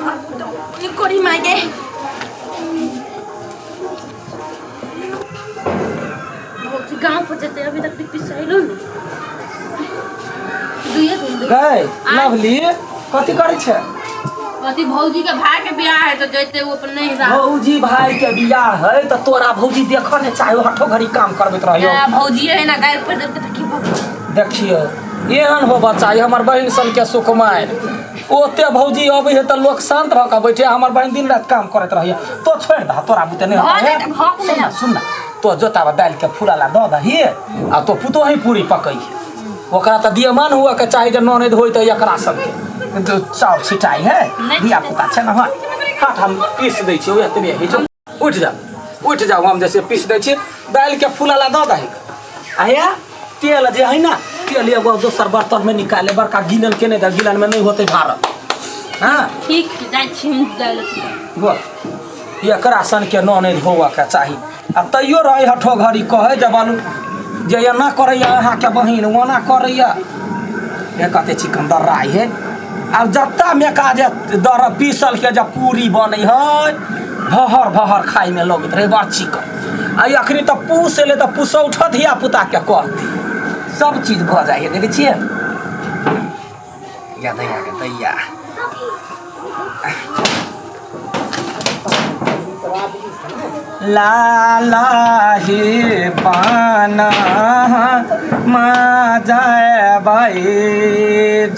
ई करी माय गे। भौजी गाँव पर जेते अभी तक पिसैलो नहीं। दुइये दिन दे। गै लवली, कथी करै छै? कथी, भौजी के भाई के बियाह है तो जैते, वो अपन नहीं रहा। भौजी भाई के बियाह है तऽ तोरा भौजी देखऽ ने चाहे, हठो घड़ी काम करबैत रहियो। या भौजी है ना, गाय पर देते तो की भौजी। देखियौ, एहन होबऽ चाही हमर बहिन सनके सुकुमारि। ओते भौजी अबै है तऽ लोक शान्त भऽ कऽ बैठे, हमर बहिन दिन राति काम करैत रहैया। तो छोड़ि दह, तोरा बुते नहि भऽ होतै। जेतै, भऽ सुन ना, सुन ना, तो जोताबा दालि के फूला ला दऽ दही आ तो पुतोही पूरी पकै है। ओकरा तऽ दियमान हुअ के चाही जे ननैद होय तऽ एकरा सबके जो चाउर छिटाइ है। नहि। धिया पुता छै ने। हट हट, हम पीस दै छियै, एतबे होइ छौ। उठि जाउ, उठि जाउ, हम जैसे पीस दै छियै दालिके, फूला ला दऽ दही। आ हे तेल जे है ना, तेल एगो दोसर बर्तनमे निकाले, बड़का गिनल के नहि दे, गिनलमे नहि होतै भारत। हँ। ठीक छै, जाइ छी हम दालि। बोल, एकरा सनके ननैद होबऽके चाही आ तैयो रहै हठो घड़ी कहै जे बालू जे एना करैया अहाँके बहिन, ओना करैया। हे कते चिकन दर्राइ है। आब जत्ता मेका जे दर पीसल के जे पूरी बनै है, भहर भहर खाइमे लगैत रहै, बड़ चिकन। आ अखनी तऽ पूस एलै तऽ पुसौठ धिया पुताके करतै, सब चीज भऽ जाइ है। देखै छियै या दैया के दैया। लाला हे पाना मा जाय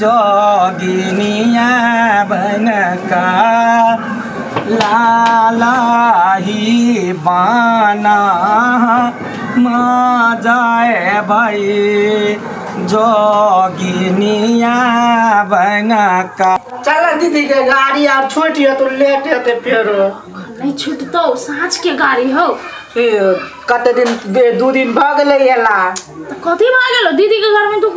जोगिनिया बनका, लाला ही बाना मा जाय भाई जोगिनिया बनका। चल दीदी के गाड़ी आर छूट जेतौ, लेट हेतै फेरो। नहीं छूटतौ, साँझ के गाड़ी हौ। ए, कते दिन 2 दिन भऽ गेलै एला। तऽ कथी भऽ गेलो? दीदी के घर में तू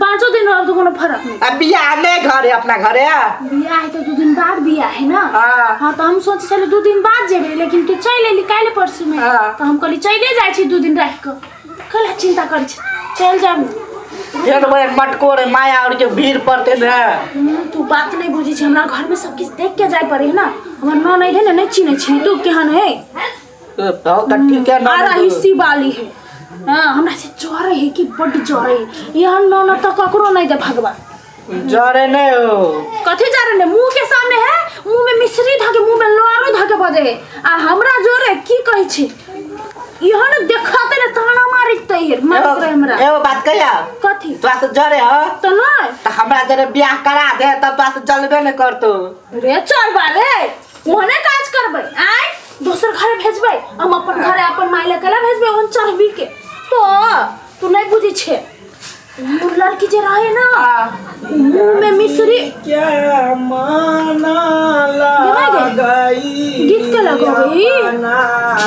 5 दिन रह तो कोनो फर्क नहीं। आ बियाह नहि घरे, अपना घरे। बियाह है तो 2 दिन बाद बियाह है ना। हाँ। हाँ, तो हम सोचे छली 2 दिन बाद जेबै, लेकिन तू चलि एली काल्हि परसू में। हाँ। तो हम कहली चले जाइ छी 2 दिन राखि कऽ। कला चिंता करै छी, चलि जाब। फेर वही मटकोर माया और के भीड़ पड़ते ने। तू बात नहीं बुझी छी। हमरा घर में सब किछु देख के जाय पड़े है ना। हमर ननैद है ने, नहीं चिन्है छी तू केहन है। तो तऽ ठीक है। आरा हिस्सी वाली है। हाँ, हमरा से जरे है कि बड्ड जरे है। एहन ननद तऽ ककरो नहीं दे भगवान। जरे नहीं हो। कथी जा रहे? मुंह के सामने है, मुंह में मिश्री धके, मुंह में लारू धके बजे है आ हमरा जोरे की कहै छी। इहो ने देखते ने ताना मारित है, मारित रहे हमरा। एगो बात कहिया? कथी? तोरा से जरे हो? तो नहीं। तऽ हमरा जरे बियाह करा दे, तब तोरा से जलबे नहीं करतो। रे चढ़बा रे, ओहने काज करबै आय, दोसर घरे भेजबै। हम अपन घरे अपन माय लए केला भेजबै ओहन चढ़बी के? तो तू नहीं बुझै छे, उ लड़की जे रहे ना, उ मुंह में मिश्री क्या माना गेबै गे? गई। गीत के लगोगी?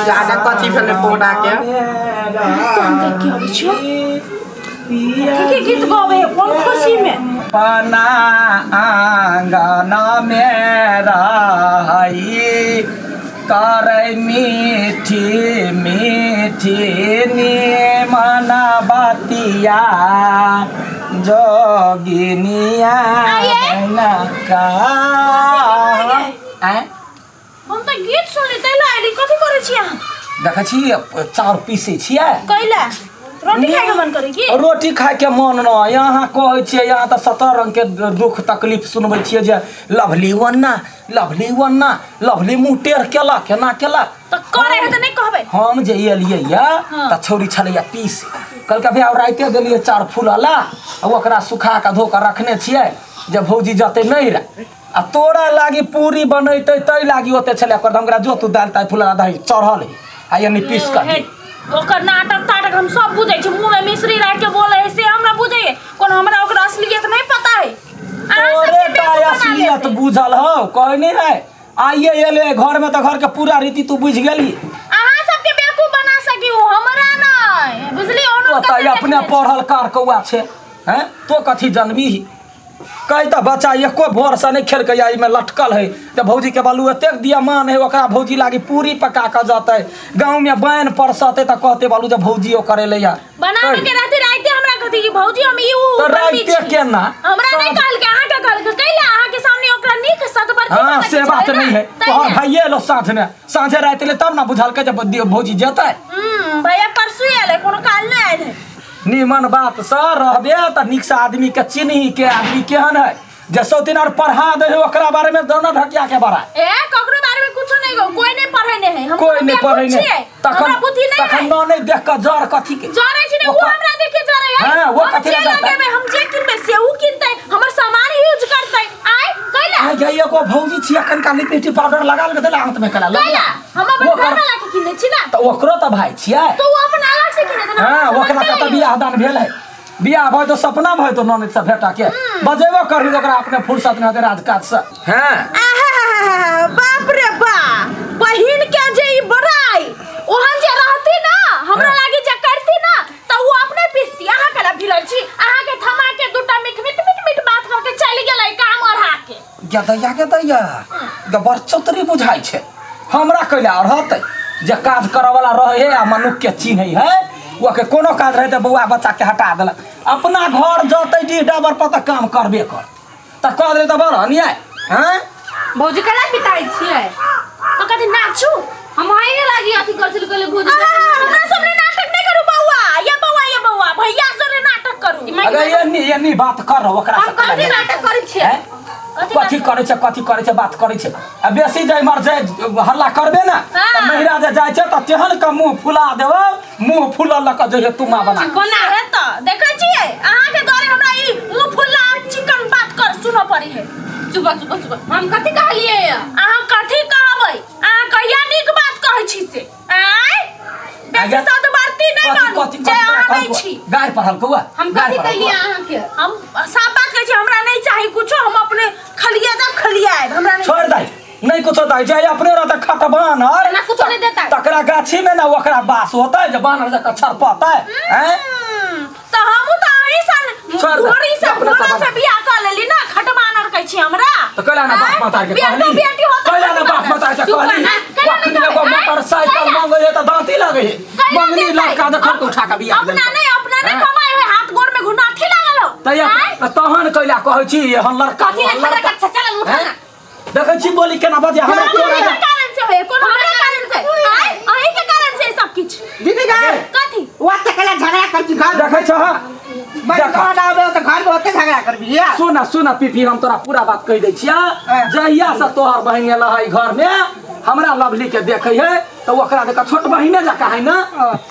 जाने कथी भेलै पौना के। तो हम देख के अबै छियौ। के के गीत गाबै है कोन खुशी में? पना आंगन में रहई करै मीठी मीठी निमन बतिया जोगिनिया का। आँय? हम तऽ गीत सुनली तै ला अयली। कथी करै छी अहाँ? देखै छी, चाउर पीसै छियै। कैला, रोटी खाइके मन करै की? रोटी खाइके मन न। यहाँ कहै छियै, यहाँ तऽ 17 रंगके दुख तकलीफ सुनबै छियै जे लवली ओन्ना, लवली ओन्ना, लवली मुँह टेढ़ केलक, एना केलक। तऽ करै है तऽ नहि कहबै? हम जे एलियै यऽ तऽ छौरी छलैया पीस। कहलकै भैया, राइते देलियै चाउर फूलऽ ला आ ओकरा सुखा कऽ धो कऽ रखने छियै जे भौजी जतै नहि रह आ तोरा लागी पूरी बनेतै, तै लागी ओते छलै कर। हमरा जो तू दालि तालि फुला दही चढ़ल है आ एनी पीस कऽ हे, ओकर नाटक ताटक हम सब बुझै छी। मुँह में मिश्री राखि के बोले है से हमरा बुझै है। कोनो हमरा ओकर असलियत नहीं पता है? अहाँ तोरे सबके टा बेवकूफ बना असलियत लेतै। बुझल हौ? कहै नहि है, आइए एले घर में तऽ घर के पूरा रीति तू बुझि गेली। अहाँ सबके बेवकूफ बना सकी हूँ, हमरा नहीं बुझली। तो तऽ अपने पढ़ल कार कौआ छै हैं, तो कथी जनबी? कहि तऽ बच्चा एको भोरसँ नहि खेलकै, एहिमे लटकल है। तऽ भौजीके बालू एतेक दिया मान है, ओकरा भौजी लागी पूरी पका कऽ जतै, गाँवमे बैन परसतै तऽ कहतै बालू जे भौजी ओकर एलैया। बनावे के राते राते हमरा कहती कि भौजी हम ई उ तऽ बनबी राइते छी। केना? हमरा नहीं कहलकै, अहाँ के कहलकै। कैला अहाँ के सामने ओकरा नीक सतबर मर्जी हाँ मांगै से के बात छलै नहीं ना, है तै तोहर ने। भाइये लो साँझ में साँझे राति ले तब ना बुझल के जब भौजी जेतै। भैया परसू आयल है, कोनो काल नहीं आयल है। निमन बात से रहबे त नीक से आदमी के चिन्ही के आदमी केहन है जे सौतीन और पढ़ा दे है ओकरा बारे में दोनों ढकिया के बड़ा। ए ककरो बारे में कुछो नहीं गो, कोई नहीं पढ़े नहीं है, हम कोई कोनो नहीं बेवकूफ पढ़े नहीं। छियै, तखन हमरा बुद्धि नहीं तखन है। न नहीं देख के जर कथी के जरै छी ने, वो ओकर- हमरा देख के जरै है। हाँ, वो हम कथी जे लए जरतै? लगेबै, हम जे किनबै से ऊ किनतै, हमर सामान यूज करतै। आय कैला आ गई एगो भौजी छियै कनिका लिपस्टिक पाउडर लगा के देला हाथ में कला कैला हम अपन ओकर- घर वाला के किनै छी ना, त ओकरो त भाई छियै। तो ऊ अपन अलग से किनै छै ना, हाँ हमरा ओकरा सामान के त कैला बियाह दान भेल है, बियाह भय तो सपना भय तो ननद से भेटा के बजेबो करही ओकरा अपने फुर्सत नहीं होते राजकाज से। हाँ आहा, बाप रे बा, बहिन के जे ई बड़ाई ओहन जे रहती ना, हमरा हाँ। लागी जे करती ना त ऊ अपने पिसती। अहाँ केला भिड़ल छी, अहाँ के थमा के दूटा मीठ मीठ मीठ मीठ बात करके चलि गेलै काम अढ़ा के। गदैया गदैया ग बड़ चतुरी बुझाइ छै हमरा कैला रहतै जे काज करऽ वाला रहे है आ मनुख के चिन्है है ओके कोनो काज रहै तऽ बौआ बच्चा के हटा देलक। अपना घर जतै डीह डबर पर तऽ काम करबे कर तऽ कह देलै तऽ बड़ अन्याय। हैं भौजी केला पिताई छियै? तो कथी नाचू? हम आइए लागी अथी कर छल कहले भौजी। आहा, हमरा सामने नाटक नहीं करू बौआ, ये बौआ ये बौआ भैया सामने नाटक करू। अगर एन्नी एन्नी बात कर रहो ओकरा हम से कथी नाटक करै छियै? हैं? कथी करै छै कथी करै छै बात करै छै आ बेसी जे इम्हर जे हल्ला करबे ना हाँ। तऽ महिरा जे जाइ छै तऽ तेहन के मुँह फुला देबौ, मुँह फुलल लऽ कऽ जइहे तुमा बना कऽ। कोना है त देखै छियै अहाँ के डरे हमरा ई मुंह फुला चिकन बात कर सुनऽ पड़ी है। चुप चुप चुप, हम कथी कहलियै? अहाँ कथी कहबै? अहाँ कहिया नीक बात कहै छी से? आँय बेसी आगे- सदवर्ती नहीं कथी बनू कथी जे कथी अहाँ तोरा नहीं कहलकौ? छी। गारि पढ़ल कौआ? हम गारि कथी पढ़ल कहलियै कौआ? अहाँ के? हम साफ बात कहै छी, हमरा नहीं चाही कुछो, हम अपने खलिया जाब खलिया आयब, हमरा नहीं छोड़ दे नहीं कुछो दै जे अपने रहतै खट बानर ना कुछो नहीं देतै। तकरा गाछी में ना ओकरा बास होतै जे बानर जकाँ छरपतै। हैं त हमहूँ त अहीं सन छोड़ दे, घोड़ी से अपना घोड़ा सब से बियाह कर लेली ना, खट बानर कहै छी हमरा। तो कैला ना बाप आँय? माता के बेटो कहली, बेटी होतै कैला ना खट बाप बानर। माता के चुप कहली, ना, कैला अखनी नहीं एगो कहै, मोटरसाइकिल कैला? मंगै है त दांती लगै है, कैला मंगनी देतै? लड़का देखल के उठा के बियाह अपना देलकै। नहीं, अपना नहीं हैं? कमाई है, हाथ गोड़ में घुनाठी लागल हो। तैया आँय? त तहन कैला कहै छी एहन लड़का कथी ओहन लड़का लड़का। अच्छा चल उठा हैं? ना। देखै छी बोली केना बजे हमरा कोनो तोरा हमरा कारण से होय, कोनो हमरा कारण से। आँय? अहीं के कारण से सब किछ। दीदी गे कथी? ओते कैला झगड़ा कर छी घर देखै छह मैं देखा। घर आबे त घर में ओते झगड़ा करबी या। सुना सुना पीपी हम तोरा पूरा बात कहि दै छियै। जहिया से तोहर बहिन एल है घर में हमरा लवली के देखै है तऽ ओकरा देख छोट बहिने जकाँ है ना,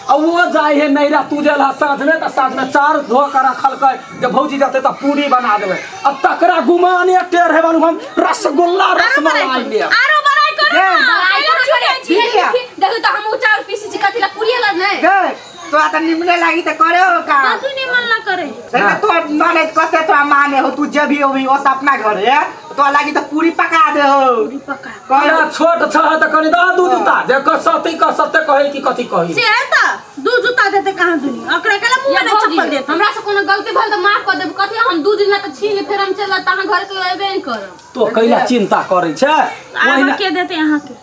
आ ओ जाइ है नैरा तू जे एलह साँझ में तऽ साँझ में चार धो के रखलकै जे भौजी जेतै तऽ पूरी बना देबै, आ तकरा गुमाने टेढ़ है बालू हम रसगुल्ला रसमलाई लेब। आरो बड़ाई करू गे। ना, बड़ाई कैला कहाँ छुटै करै छी? छी? देखू तऽ हम चाउर पीसै छी कथी ला पूरी ला नहीं। गे तोरा त निमने लागी त करे हो का? कथी निमन ना करे? त तो ननद कते तोरा माने हो, तू जे भी होबी ओ त अपना घर है, तोरा लागी त पूरी पका दे हो। पूरी पका। कना छोट छ त कनि दह दू जूता जे क सती क सत्य कहै कि कथी कही से है त दू जूता देते कहाँ दुनी, ओकरा केला मुंह में या नहीं भौजी, चप्पल देते। हमरा से कोनो गलती भेल त माफ कर देब, कथी हम दू दिन ला त छी ने, फेर हम चल त अहाँ घर के अयबे नहीं करब। तो कैला चिंता करै छै? आब ओहिना के देते अहाँ के?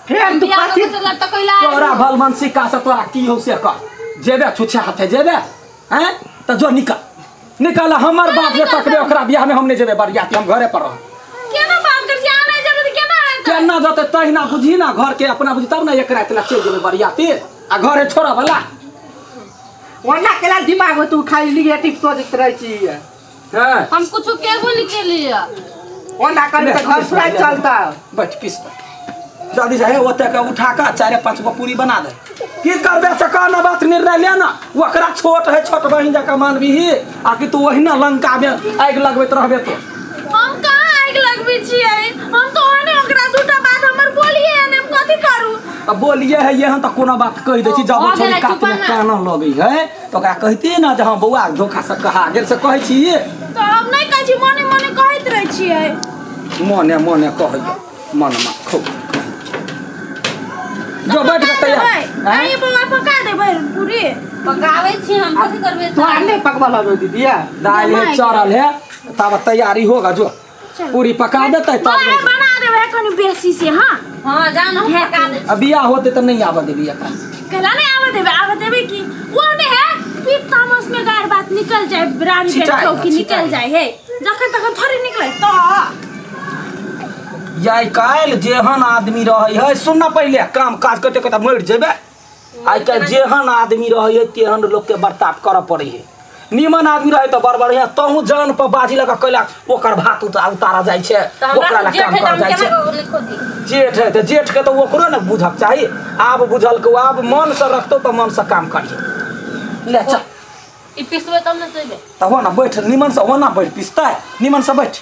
फेर तू बियाह कथी कऽ के चलल त कैला तोरा भल मनसिका से तोरा की हो से कर, जेबे छुछे हाथे जेबे हैं त जो निकल निकल, हमर बाप जे तकबे ओकरा बियाह में हम नहीं जेबे बरियाती, हम घरे पर रहब। केना बात कर छी, अहाँ नहीं जेबै त केना हेतै? केना जतै तहिना बुझी ना, घर के अपना बुझी तब ना एक राति ला चलि जेबै बरियाती आ घरे छोड़ऽ वाला। ओना केला दिमाग में तू खाली निगेटिव सोचैत रहै छी। हाँ। हम कुछो केबो नहीं केलिए। ओना करी त घर सुराइ चलता। बैठ किस जल्दी से हे ओते के उठा के 4-5 गो पूरी बना दे। की करबे से कह ना बात निर्णय ले ना, ओकरा छोट है छोट बहिन जकाँ मानबीही आ कि तू ओहिना लंका में आगि लगबैत रहबे तो। हम कहाँ आगि लगबै छियै? हम तो ओहने ओकरा दूटा बात हमर बोलिए ने, हम कथी करू? त बोलिए है एहन त कोनो बात कहि दै छी, जब भऽ छोरी गेलै, कात चुप में ना। कानऽ लगै है त ओकरा कहितियै ना जे हँ बौआ धोखा से कहा गेल से कहै छी। त हम नहीं कहै छी, मने मने कहैत रहै छियै। मने मने कहैया मनमा खूब जो बैठ के तैयार। अहीं बौआ पका देबै पूरी? पकाबै छी हम, कथी करबै? तोरा नहीं पकबल हबे दीदी? दालि है चढ़ल है तब तैयारी होगा, जो पूरी पका देतै तब बौआ बना देबै कनि बेसी से। हाँ हाँ जान हम पका दै। आ बियाह होतै तऽ नहीं आबऽ देबी एकरा। कहला नहीं आबऽ देबै, आबऽ देबै की वो नहीं है पीत तामस में गार बात निकल जाए, रानी छिटाइ बेट की छिटाइ। निकल जाए है, जखन तखन थोड़ी निकले तो। आइ काल्हि जेहन आदमी रहै है सुन न पहिले काम काज करते करते मरि जेबै। आइ काल्हि जेहन आदमी रहै है तेहन लोकके बर्ताव करऽ पड़ै है। निमन आदमी रहै तऽ बड़ बढ़िआँ, तहूँ जान पर बाजी लऽ कऽ कैला ओकर भात उतारा जाइ छै, तऽ हमरा ओकरा से लए जेठ काम है तऽ करऽ हम जाइ केना छै। कऽ लिखो दी? जेठ है तऽ जेठके तऽ ओकरो ने बुझक चाही। आब बुझलकै, आब मनसँ रखतौ तऽ मनसँ काम करिहे। ले चल ई पिसबै तब ने जेबै। तऽ हो ने बैठ निमनसँ, हो ना बैठ पिसतै निमनसँ बैठ।